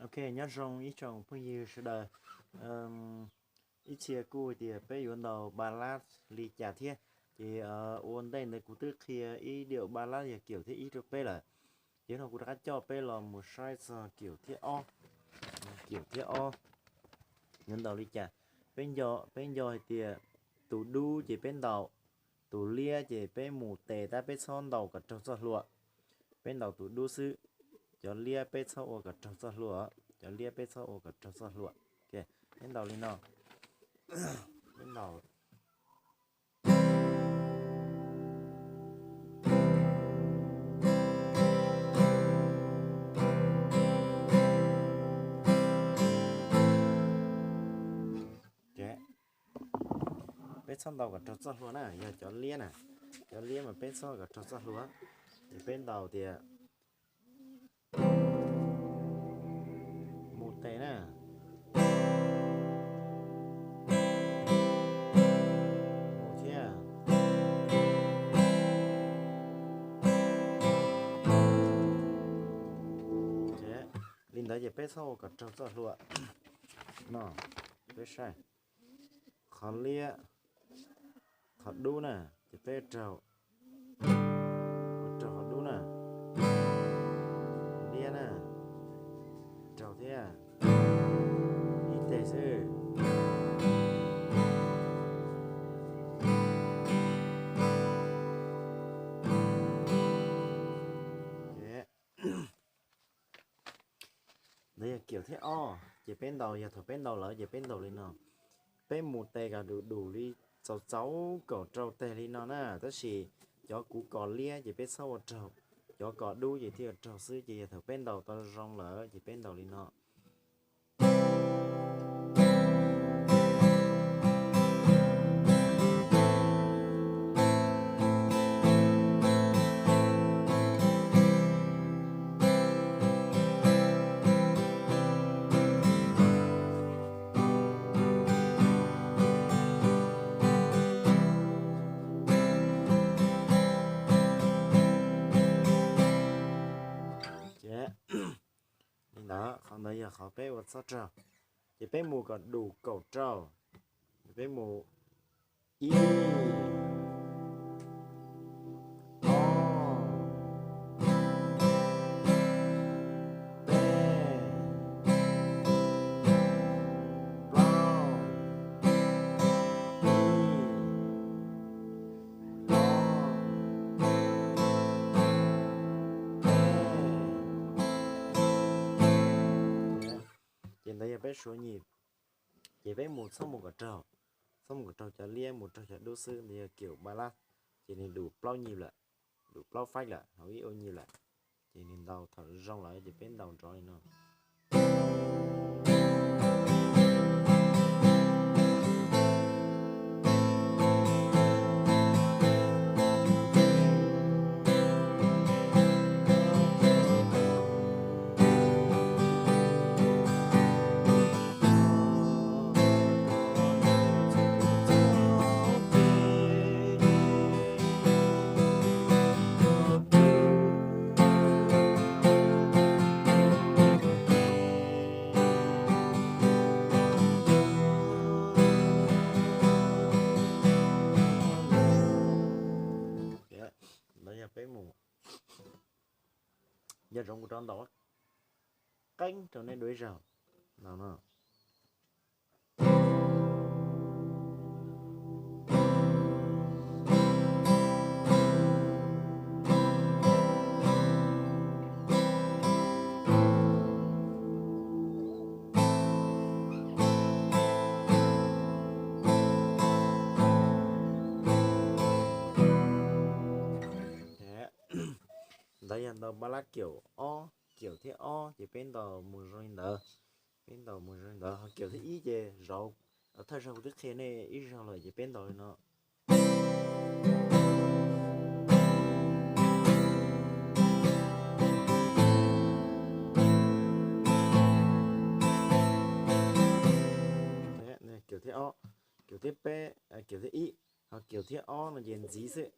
Ok, nyob zoo ib tsoom phooj ywg sawv daws. Ib txhia kuj hais tias peb yuav ntaus ballad li cas thiab, ces ua ntej ntawd kuv twb qhia ib điệu ballad yog kiaum thib ib rau peb lawm. Ces no kuv rov qab coj peb los mus saib txog kiaum thib ob. Kiaum thib ob yuav ntaus li cas? Peb nco, peb nco hais tias tus dub ces peb ntaus, tus liab ces peb mus tes tab peb txhob ntaus kom raug txoj hlua. Peb ntaus tus dub xwb, cov liab peb txhob ua kom raug txoj hlua, cov liab peb txhob ua kom raug txoj hlua. Peb ntaus li no, peb ntaus. Peb txhob ntaus kom raug txoj hlua na, yog cov liab na, cov liab mas peb txhob kom raug txoj hlua. Ces peb ntaus tias mus tes na, mus thiab. Li ntawd ces peb txhob ua kom raug txoj hlua no. Peb saib qhov liab, qhov dub na, ces peb raug, raug qhov dub na, liab na, raug thiab, ib teg xwb. Ntawd yog kiaum thib ob, ces peb ntaus, yog thaum peb ntaus lawm ces peb ntaus li no. Peb mus tes kom dum dum li, txaus txaus kaum rau teg li no na, tab sis cov kuv kos liab ces peb txhob ua raug, cov kos dub ces thiaj ua raug xwb. Ces yog thaum peb ntaus tau zoo lawm ces peb ntaus li no. Ces li ntawd, qhov ntawd yog qhov peb ua txhob raug. Ces peb mus kom dum kaum rau. Peb mus ib, ob, peb, plaub, ib, ob, peb. Ces ntawd yog peb suav nyim. Ces peb mus txhob mus kom raug, txhob mus kom raug cov liab, mus raug cov dub xwb. Ntawd yog kiaum ballad, ces nws dum plaub nyim lawm, dum plaub faib lawm, hauv ib ua nyim lawm. Ces nws ntaus thaum zoo lawm ces peb ntaus nrov li no. Ntawd yog peb mus. Nco ntsoov kuv rov ntaus qeeb rau nej dua ib zaug no. Ntawd yog ntaus ballad kiaum ob, kiaum thib ob ces peb ntaus mus zoo li ntawd. Peb ntaus mus zoo li ntawd, ho kiaum thib ib ces zauv, thawj zaug kuv twb qhia nej ib zaug lawm ces peb ntaus li no. Kiaum thib ob, kiaum thib peb, kiaum thib ib, ho kiaum thib ob no ces ntxiv xwb.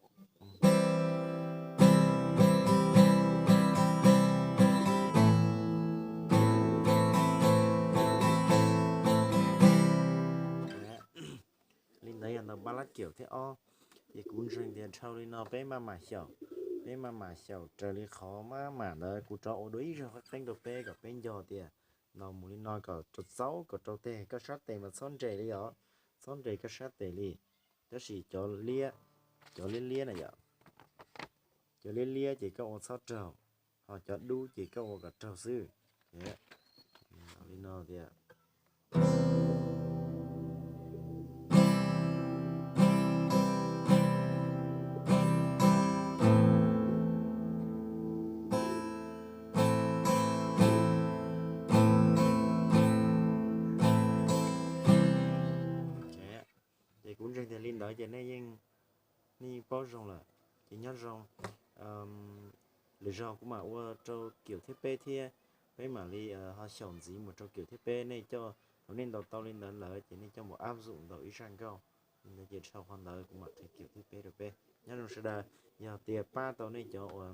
pab lab kium thiab ob. Ces kuv ntseeg tias dhau li no peb maj mam xyaum, peb maj mam xyaum raws li qhov maj mam ntawd kuv rov ua dua ib zaug qeeb qeeb rau peb kom peb nco tias ntaus mus li no kom rau txaus kom rau tes, koj sab tes mas txhob nres li os, txhob nres koj sab tes li. Tab sis cov liab, cov liab liab na yom, cov liab liab ces koj ua txhob raug, ho cov dub ces koj ua kom raug xwb. Li no tias ces kuv ntseeg tias li ntawd ces nej yeej, nej yeej paub zoo lawm. Ces nyob zoo, lwm zaug kuv mam ua rau kium thib peb thiab, peb mam li ho xyaum ntxiv mus rau kium thib peb. Nej coj, thaum nej ntaus tau li ntawd lawm ces nej coj mus áp dụng ntaus ib zaj nkauj, li ntawd ces dhau qhov ntawd kuv mam qhia kium thib peb rau peb. Nyob zoo sawv daws, yog tias pab tau nej cov uas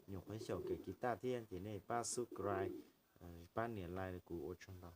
nyuam qhuav xyaum kawm guitar thiab ces nej pab subscribe, pab nias like kuv ua tsaug ntau.